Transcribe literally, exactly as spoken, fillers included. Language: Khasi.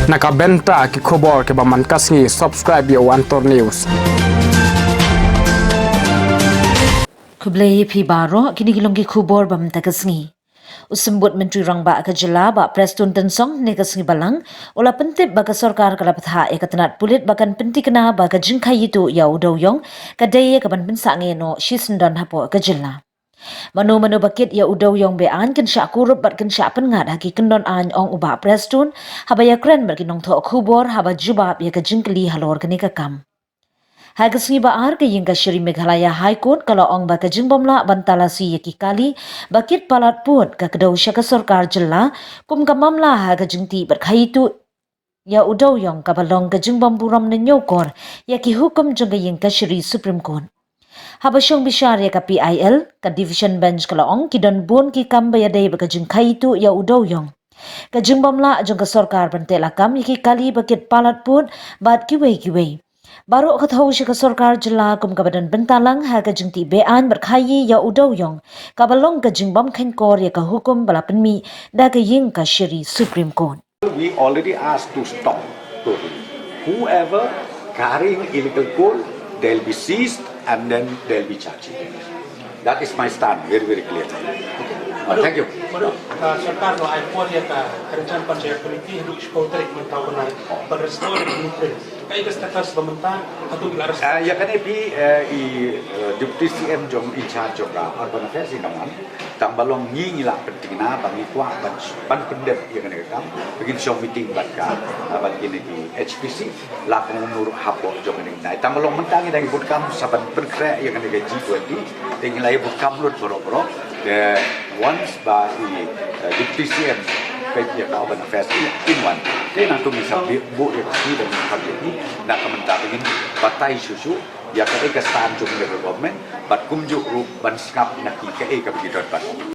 Na ka bynta ki khubor kiba man ka sngi, subscribe ïa u Antor News. Khublei ïa phi baroh, kine ki long ki khubor ba mynta ka sngi. U Symbud Myntri Rangbah ka jylla, Bah Prestone Tynsong, hynne ka sngi Balang, u la pyntip ba ka sorkar ka la bthah ïa ka tnat pulit ba kan pyntikna ba ka jingkhaïi tuh ïa u dewïong ka dei ïa kaban pynsangeh noh shisyndon hapoh ka jylla. Mano mano ba kit ïa u dewïong be-aiñ kin shah kurup bad kin shah pynngat ha ki kyndon aiñ, ong u Bah Prestone, haba ïakren bad ki nongthoh khubor haba jubab ïa ka jingkylli halor kane ka kam. Ha ka sngi ba ar, ka ïing kashari Meghalaya High Court ka la ong ba ka jingbym lah ban talasi ïa ki kali ba kit palat pud ka kdew sha ka sorkar jylla kum ka mamla ha ka jingtih bad khaïi tuh ïa u dewïong kaba long ka jingbym burom ne ñiewkor ïa ki hukum jong ka ïing kashari Supreme Court. Haba shong bishar ïa ka P I L, ka Division Bench ka la ong ki don bun ki kam ba ïadei bad ka jingkhaïi tuh ïa u dewïong. Ka jingbym lah jong ka sorkar ban teh lakam ïa ki kali ba kit palat pud bad kiwei kiwei. Baroh ka thew sha ka sorkar jylla kum kaba don bynta lang ha ka jingtih be-aiñ bad khaïi ïa u dewïong, kaba long ka jingbym kheiñkor ïa ka hukum ba la pynmih da ka ïing kashari Supreme Court. We already asked to stop totally. Whoever carrying illegal coal, they'll be seized and then they'll be charged. That is my stand, very, very clear. Uh, thank you. Mano, uh, sorkar la ai por ïa ka Harijan Panchayat Committee haduh shiphew tarik mynta u bnai ban restore ïa ka blueprint. Kaei ka status ba mynta, hato ki la restore? Uh, ïa kane phi, uh, i, uh, Deputy C M jong in charge jong ka Urban Affairs i nang wan. Tang ba long ngi ngi la pyntikna ba ngi kwah ban, ban pyndep ïa kane ka kam. Phi kin shong meeting bad ka, uh, bad kine ki H P C. La ka ngur hapoh jong kane ka bnai. Tang ba long mynta ngi dang ïa bud kam sa ban pynkhreh ïa kane ka G twenty. Te ngi la ïa bud kam lut baroh baroh. Te once ba i, eh, Deputy C M peit ïa ka Urban Affairs in wan. Te nangtu ngi sa buh ïa ka sngi ban ïa ka sngi. Na ka mynta ba ngin batai shuh shuh ïa kaei ka stand jong ka government bad kumjuh ruh ban sngap na ki kaei kaba ki don pat.